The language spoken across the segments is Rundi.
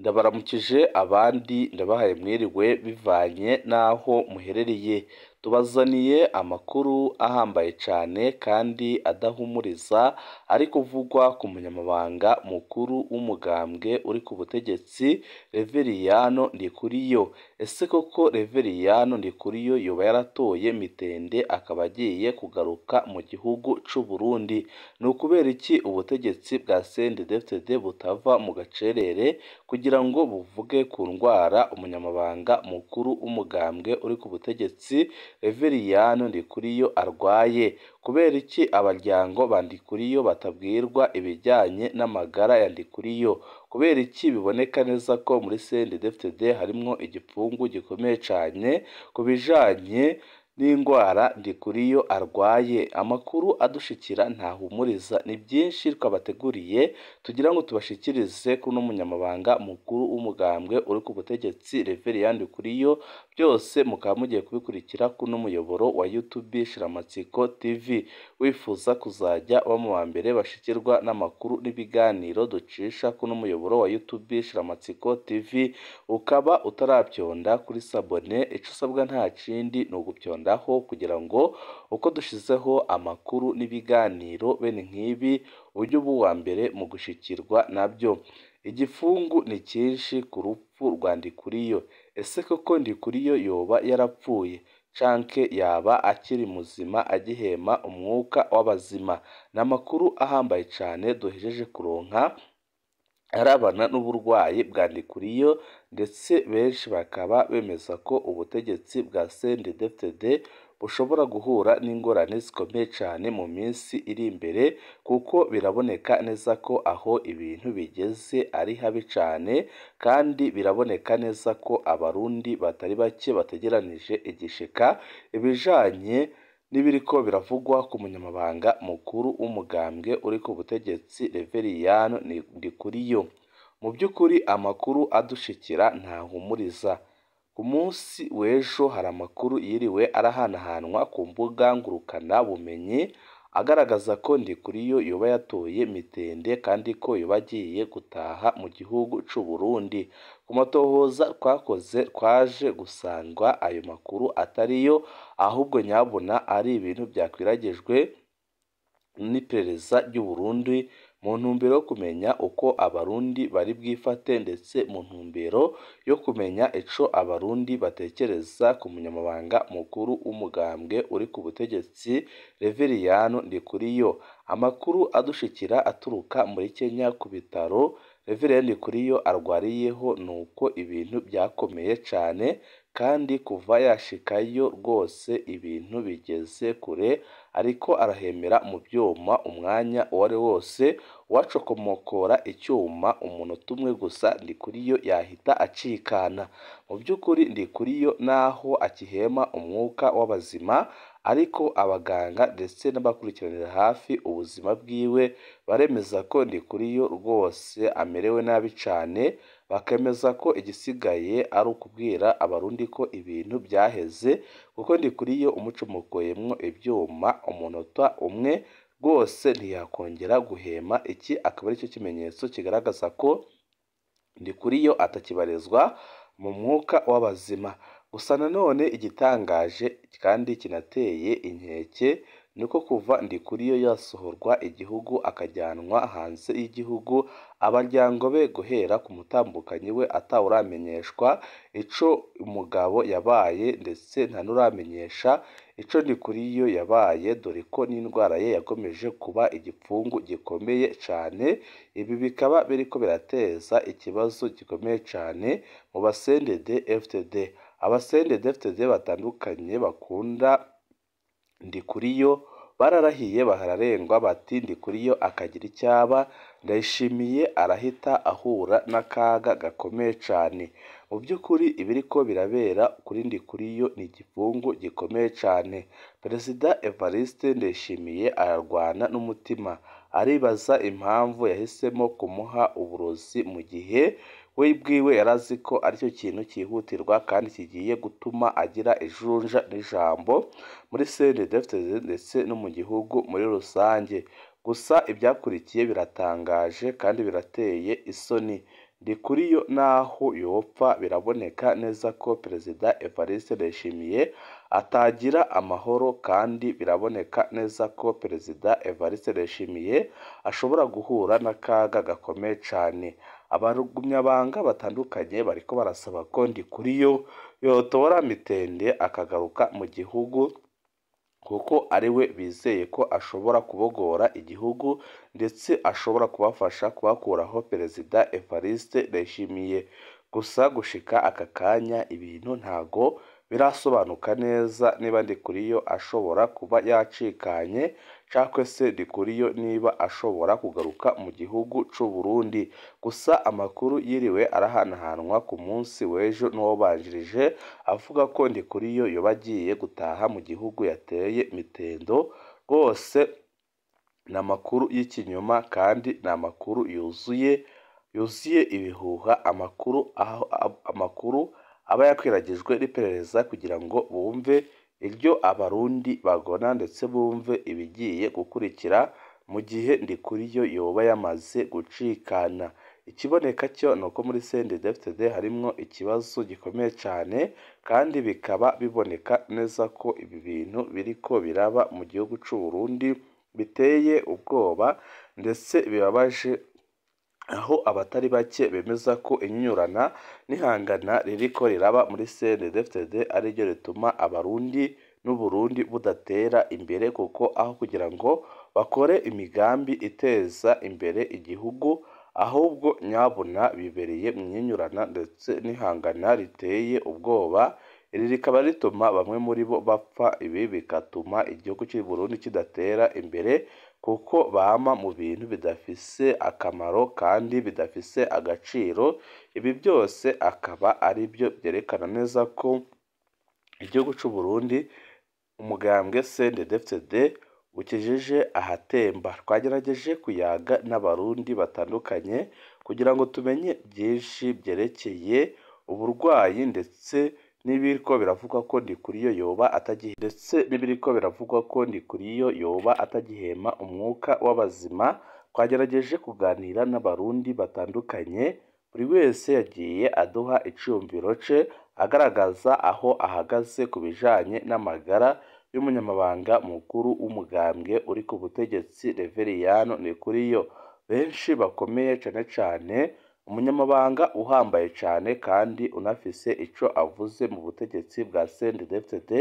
Ndabaramukije abandi ndabahaye mwiriwe bivanye n'aho muherereye, tubazaniye amakuru ahambaye cane kandi adahumuriza ari kuvugwa ku munyamabanga mukuru w'umugambwe uri ku butegetsi Reveriyano Ndikuriyo. Ese koko Reveriyano Ndikuriyo yoba yaratoye mitende akaba agiye kugaruka mu gihugu c'u Burundi? Ni ukubera iki ubutegetsi bwa CNDD-FDD butava mu gacerere kugira ngo buvuge ku ndwara umunyamabanga mukuru w'umugambwe uri ku butegetsi Reveriyano Ndikuriyo arwaye? Kubera iki abaryango ba Ndikuriyo batabwirwa ibijyanye n'amagara ya Ndikuriyo? Kubera iki biboneka neza ko muri CNDD-FDD harimwo igipfungu gikomeye cane ku bijanye n'indwara Ndikuriyo arwaye? Amakuru adushikira ntahumuriza, ni byinshi twabateguriye tugira ngo tubashikirize kuri uno munyamabanga mukuru w'umugambwe uri ku butegetsi Reveriyano Ndikuriyo, byose mukaba mugiye kubikurikira kuri uno muyoboro wa YouTube Shiramatsiko TV. Wifuza kuzajya uba mu ba mbere bashikirwa n'amakuru n'ibiganiro ducisha kuri uno muyoboro wa YouTube Shiramatsiko TV, ukaba utarabyonda kuri sabone, ico usabwa nta kindi ni ugupyondaho kugira ngo uko dushizeho amakuru n'ibiganiro bene nk'ibi ujye uba uwa mbere mu gushikirwa nabyo. Igifungu ni cyinshi ku rupfu rwa Ndikuriyo. Ese koko Ndikuriyo yoba yarapfuye canke yaba akiri muzima agihema umwuka w'abazima? Ni amakuru ahambaye cane duhejeje kuronka arabana n'uburwayi bwa Ndikuriyo, ndetse benshi bakaba bemeza ko ubutegetsi bwa CNDD-FDD bushobora guhura n'ingorane zikomeye cane mu minsi iri imbere, kuko biraboneka neza ko aho ibintu bigeze ari habi cane, kandi biraboneka neza ko abarundi batari bake bategeranije igishika ibijanye n'ibiriko biravugwa ku munyamabanga mukuru w'umugambwe uri ku butegetsi Reveriyano Ndikuriyo. Mu by'ukuri amakuru adushikira ntahumuriza. Ku munsi w'ejo hari amakuru yiriwe arahanahanwa ku mbuga ngurukana bumenyi agaragaza ko Ndikuriyo yoba yatoye mitende kandi ko yoba agiye gutaha mu gihugu c'u Burundi. Ku matohoza twakoze twaje gusanga ayo makuru atariyo, ahubwo nyabuna ari ibintu byakwiragijwe n'iperereza ry'u Burundi mu ntumbero yo kumenya uko abarundi bari bwifate, ndetse mu ntumbero yo kumenya ico abarundi batekereza ku munyamabanga mukuru w'umugambwe uri ku butegetsi Reveriyano Ndikuriyo. Amakuru adushikira aturuka muri Kenya ku bitaro Reveriyano Ndikuriyo arwariyeho nuko ibintu byakomeye cane, kandi kuva yashikayo rwose ibintu bigeze kure, ariko arahemera mu vyuma umwanya uwari wose, uwacokomokora icyuma umunota umwe gusa Ndikuriyo yahita acikana. Mu by'ukuri Ndikuriyo naho akihema umwuka w'abazima, ariko abaganga ndetse n'abakurikiranira hafi ubuzima bwiwe baremeza ko Ndikuriyo rwose amerewe nabi cane, bakemeza ko igisigaye ari ukubwira abarundi ko ibintu byaheze, kuko Ndikuriyo umucomokoyemwo ivyuma umunota umwe rwose ntiyakongera guhema. Iki akaba aricyo kimenyetso kigaragaza ko Ndikuriyo atakibarizwa mu mwuka w'abazima. Gusa nanone igitangaje kandi kinateye inkeke niko kuva Ndikuriyo yasohorwa igihugu akajyanwa hanze y'igihugu, abaryango be guhera ku mutambukanyi we atawuramenyeshwa ico umugabo yabaye, ndetse nta n'uramenyesha ico Ndikuriyo yabaye, dore ko n'indwara ye yakomeje kuba igipfungu gikomeye cane. Ibi bikaba biriko birateza ikibazo gikomeye cane mu ba CNDD-FDD. Aba CNDD-FDD batandukanye bakunda Ndikuriyo bararahiye bararengwa bati Ndikuriyo akagira icyaba Ndayishimiye arahita ahura n'akaga gakomeye cane. Mu by'ukuri ibiriko birabera kuri Ndikuriyo ni igipfungu gikomeye cane. Perezida Evariste Ndayishimiye ararwana n'umutima, aribaza impamvu yahisemo kumuha uburozi mu gihe we bwiwe yarazi ko aricyo kintu cyihutirwa kandi kigiye gutuma agira ijunja n'ijambo muri CNDD-FDD ndetse no mu gihugu muri rusange. Gusa ibyakurikiye biratangaje kandi birateye isoni. Ndikuriyo naho yopfa biraboneka neza ko Perezida Evariste Ndayishimiye atagira amahoro, kandi biraboneka neza ko Perezida Evariste Ndayishimiye ashobora guhura n'akaga gakomeye cane. Abarugumyabanga batandukanye bariko barasaba ko Ndikuriyo yotora mitende akagaruka mu gihugu, kuko ari we bizeye ko ashobora kubogora igihugu ndetse ashobora kubafasha kubakuraho Perezida Evariste Ndayishimiye. Gusa gushika aka kanya ibintu ntago birasobanuka neza niba Ndikuriyo ashobora kuba yacikanye cangwa se Ndikuriyo niba ashobora kugaruka mu gihugu c'u Burundi. Gusa amakuru yiriwe arahanahanwa ku munsi w'ejo n'uwabanjirije avuga ko Ndikuriyo yoba agiye gutaha mu gihugu yateye mitendo, rwose ni amakuru y'ikinyoma kandi ni amakuru yuzuye ibihuha, amakuru aba yakwiragijwe n'iperereza kugira ngo bumve iryo Abarundi bagona ndetse bumve ibigiye gukurikira mu gihe Ndikuriyo yoba yamaze gucikana. Ikiboneka cyo ni uko muri CNDD-FDD harimwo ikibazo gikomeye cyane, kandi bikaba biboneka neza ko ibi bintu biriko biraba mu gihugu c'u Burundi biteye ubwoba ndetse bibabaje, aho abatari bake bemeza ko inyurana n'ihangana ririko riraba muri CNDD-FDD ariryo rituma Abarundi n'Uburundi budatera imbere, kuko aho kugira ngo bakore imigambi iteza imbere igihugu, ahubwo nyabuna bibereye mu nyinyurana ndetse n'ihangana riteye ubwoba. Iri rikaba rituma bamwe muri bo bapfa, ibi bigatuma igihugu cy'u Burundi kidatera imbere kuko bama mu bintu bidafise akamaro kandi bidafise agaciro. Ibi byose akaba ari byo byerekana neza ko igihugu cy'u Burundi umugambwe CNDD-FDD ukijeje ahatemba. Twagerageje kuyaga n'Abarundi batandukanye kugira ngo tumenye byinshi byerekeye uburwayi ndetse n'ibiriko biravugwa ko Ndikuriyo yoba atagihe ndetse n'ibiriko biravugwa ko Ndikuriyo yoba atagihema umwuka w'abazima. Twagerageje kuganira n'Abarundi batandukanye, buri wese yagiye aduha iciyumviro ce agaragaza aho ahagaze ku bijanye n'amagara y'umunyamabanga mukuru w'umugambwe uri ku butegetsi Reveriyano Ndikuriyo. Benshi bakomeye cane cane umunyamabanga uhambaye cane kandi unafise ico avuze mu butegetsi bwa CNDD-FDD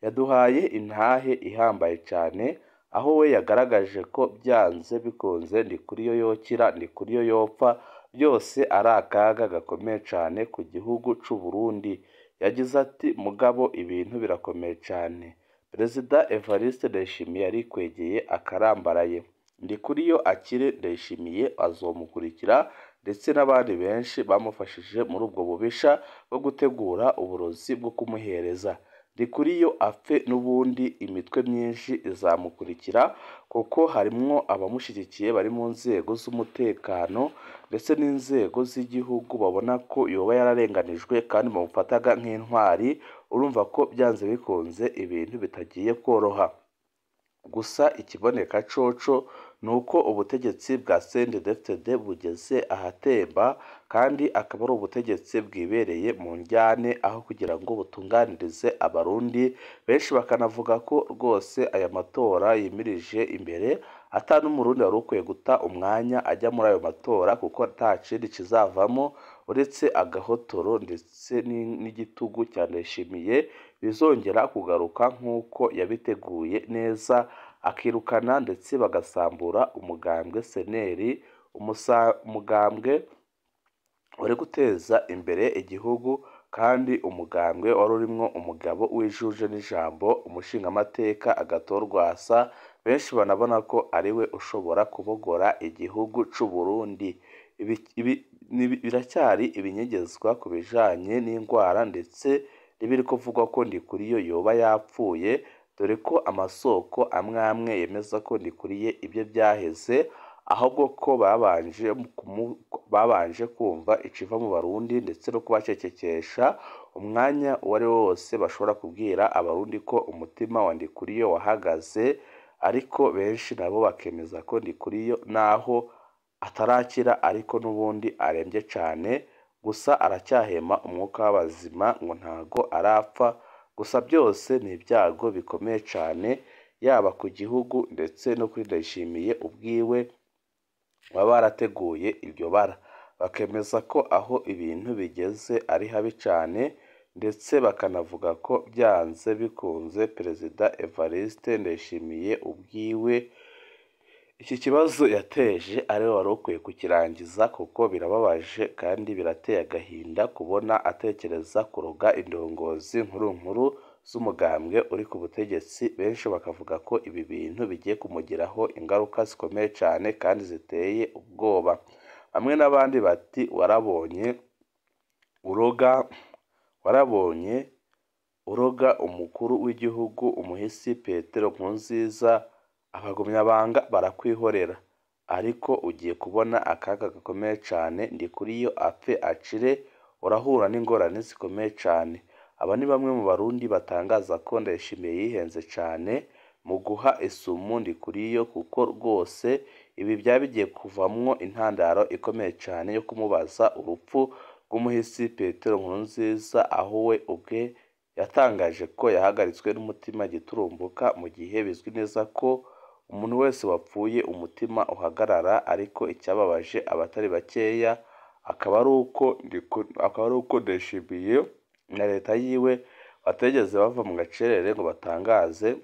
yaduhaye intahe ihambaye cane, aho we yagaragaje ko byanze bikunze Ndikuriyo yokira, Ndikuriyo yopfa, byose ari akaga gakomeye cane ku gihugu c'u Burundi. Yagize ati: mugabo ibintu birakomeye cane, Perezida Evariste Ndayishimiye yarikwegeye akarambaraye, Ndikuriyo akire Ndayishimiye azomukurikira ndetse n'abandi benshi bamufashije muri ubwo bubisha bwo gutegura uburozi bwo kumuhereza. Ndikuriyo apfe n'ubundi imitwe myinshi izamukurikira, kuko harimwo abamushyigikiye bari mu nzego z'umutekano ndetse n'inzego z'igihugu babona ko yoba yararenganijwe kandi bamufataga nk'intwari. Urumva ko byanze bikunze ibintu bitagiye koroha. Gusa ikiboneka coco ni uko ubutegetsi bwa CNDD-FDD bugeze ahatemba, kandi akaba ari ubutegetsi bwibereye mu njyane aho kugira ngo butunganirize Abarundi. Benshi bakanavuga ko rwose aya matora yimirije imbere ata n'Umurundi wari ukwiye guta umwanya ajya muri ayo matora, kuko nta kindi kizavamo uretse agahotoro ndetse n'igitugu cya Ndayishimiye bizongera kugaruka nk'uko yabiteguye neza, akirukana ndetse bagasambura umugambwe seneri, umugambwe wari guteza imbere igihugu, kandi umugambwe wari urimwo umugabo w'ijuje n'ijambo, umushingamateka Agathon Rwasa. Benshi banabona ko ari we ushobora kubogora igihugu c'u Burundi. Biracyari ibinyegezwa ku bijanye n'indwara ndetse n'ibiri kuvugwa ko Ndikuriyo yoba yapfuye, dore ko amasoko amwe amwe yemeza ko Ndikuriye ibye byaheze, ahubwo ko babanje kumva ikiva mu Barundi ndetse no kubacecekesha umwanya uwo ari wo wose bashobora kubwira Abarundi ko umutima wa Ndikuriyo wahagaze, ariko benshi nabo bakemeza ko Ndikuriyo naho atarakira ariko n'ubundi arembye cane, gusa aracyahema umwuka w'abazima ngo ntago arapfa. Gusa byose ni ibyago bikomeye cane, yaba ku gihugu ndetse no kuri Ndayishimiye ubwiwe baba barateguye iryo bara. Bakemeza ko aho ibintu bigeze ari habi cane, ndetse bakanavuga ko byanze bikunze Perezida Evariste Ndayishimiye ubwiwe iki kibazo yateje ariwe wari ukwiye kukirangiza, kuko birababaje kandi birateye agahinda kubona atekereza kuroga indongozi nkuru nkuru z'umugambwe uri ku butegetsi. Benshi bakavuga ko ibi bintu bigiye kumugiraho ingaruka zikomeye cyane kandi ziteye ubwoba. Bamwe n'abandi bati warabonye uroga, warabonye uroga umukuru w'igihugu umuhisi Petero Nkurunziza, abagumyabanga barakwihorera, ariko ugiye kubona akaga gakomeye cyane. Ndikuriyo apfe acire, urahura n'ingorane zikomeye cyane. Aba ni bamwe mu Barundi batangaza ko Ndayishimiye yihenze cyane mu guha isumu Ndikuriyo, kuko rwose ibi byaba bigiye kuvamwo intandaro ikomeye cyane yo kumubaza urupfu rw'umuhisi Petero Nkurunziza, aho we ubwe yatangaje ko yahagaritswe n'umutima giturumbuka, mu gihe bizwi neza ko umuntu wese wapfuye umutima uhagarara. Ariko icyababaje abatari bakeya akaba ari uko Ndayishimiye na leta yiwe batigeze bava mu gacerere ngo batangaze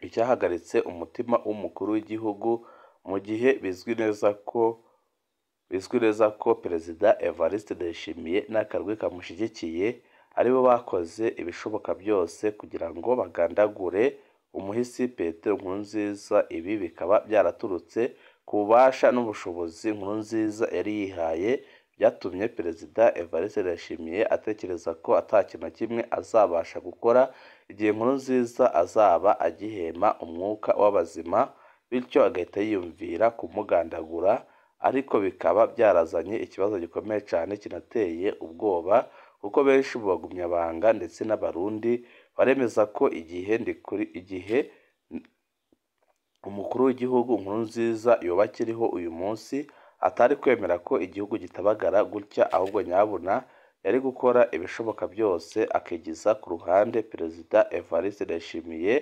icyahagaritse umutima w'umukuru w'igihugu, mu gihe bizwi neza ko Perezida Evariste Ndayishimiye n'akarwi kamushyigikiye aribo bakoze ibishoboka byose kugira ngo bagandagure umuhisi Petero Nkurunziza. Ibi bikaba byaraturutse ku bubasha n'ubushobozi Nkurunziza yari yihaye, byatumye Perezida Evariste Ndayishimiye atekereza ko ata kintu na kimwe azabasha gukora igihe Nkurunziza azaba agihema umwuka w'abazima, bityo agahita yiyumvira kumugandagura. Ariko bikaba byarazanye ikibazo gikomeye cyane kinateye ubwoba, kuko benshi mu bagumyabanga ndetse n'Abarundi baremeza ko igihe umukuru w'igihugu Nkurunziza yoba akiriho uyu munsi atari kwemera ko igihugu gitabagara gutya, ahubwo nyabuna yari gukora ibishoboka byose akigiza ku ruhande Perezida Evariste Ndayishimiye,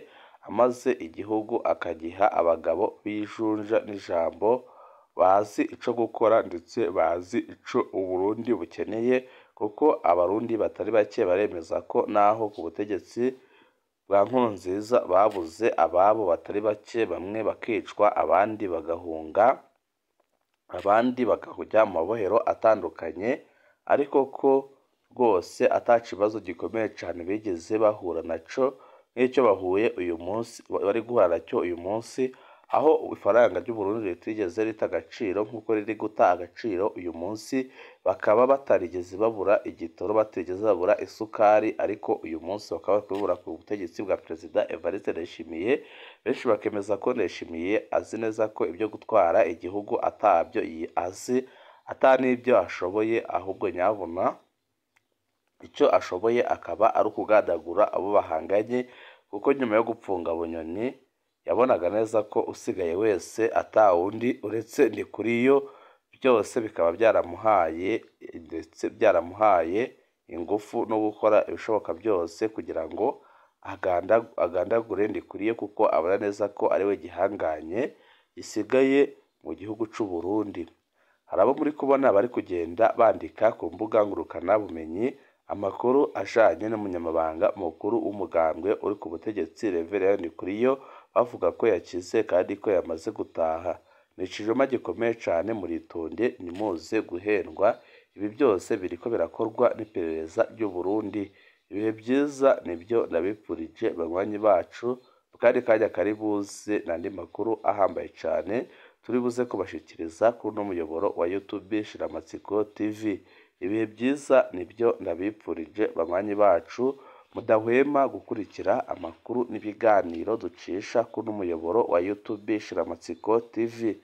amaze igihugu akagiha abagabo b'ijunja n'ijambo, bazi ico gukora ndetse bazi ico Uburundi bukeneye, kuko Abarundi batari bake baremeza ko naho ku butegetsi bwa Nkurunziza babuze ababo batari bake, bamwe bakicwa, abandi bagahunga, abandi bakajya mu mabohero atandukanye, ariko ko rwose ata kibazo gikomeye cyane bigeze bahura naco nk'icyo bahuye uyu munsi, bari guhura nacyo uyu munsi, aho ifaranga ry'Uburundi ritigeze rita agaciro nk'uko riri guta agaciro uyu munsi, bakaba batarigeze babura igitoro, batigeze babura isukari, ariko uyu munsi bakaba bari kubibura ku butegetsi bwa Perezida Evariste Ndayishimiye. Benshi bakemeza ko Ndayishimiye azi neza ko ibyo gutwara igihugu atabyo azi, ata n'ibyo ashoboye, ahubwo nyabuna icyo ashoboye akaba ari ukugadagura abo bahanganye, kuko nyuma yo gupfunga Bunyoni yabonaga neza ko usigaye wese atawundi uretse Ndikuriyo, byose bikaba byaramuhaye ndetse byaramuhaye ingufu no gukora ibishoboka byose kugira ngo agandagure Ndikuriyo, kuko abona neza ko ariwe gihanganye gisigaye mu gihugu c'u Burundi. Hari abo muri kubona bari kugenda bandika ku mbuga ngurukanabumenyi amakuru ajanye n'umunyamabanga mukuru w'umugambwe uri ku butegetsi Reverend Ndikuriyo, bavuga ko yakize kandi ko yamaze gutaha. Ni ikinyoma gikomeye cyane, muritonde ntimuze guhendwa. Ibi byose biriko birakorwa n'iperereza ry'u Burundi. Ibihe byiza nibyo ndabipfurije banywanyi bacu, kandi kanya kari buze n'andi makuru ahambaye cyane turi buze kubashikiriza kuri uno muyoboro wa YouTube Shiramatsiko TV. Ibihe byiza nibyo ndabipfurije banywanyi bacu, mudahwema gukurikira amakuru n'ibiganiro ducisha kuri uno muyoboro wa YouTube Shiramatsiko TV.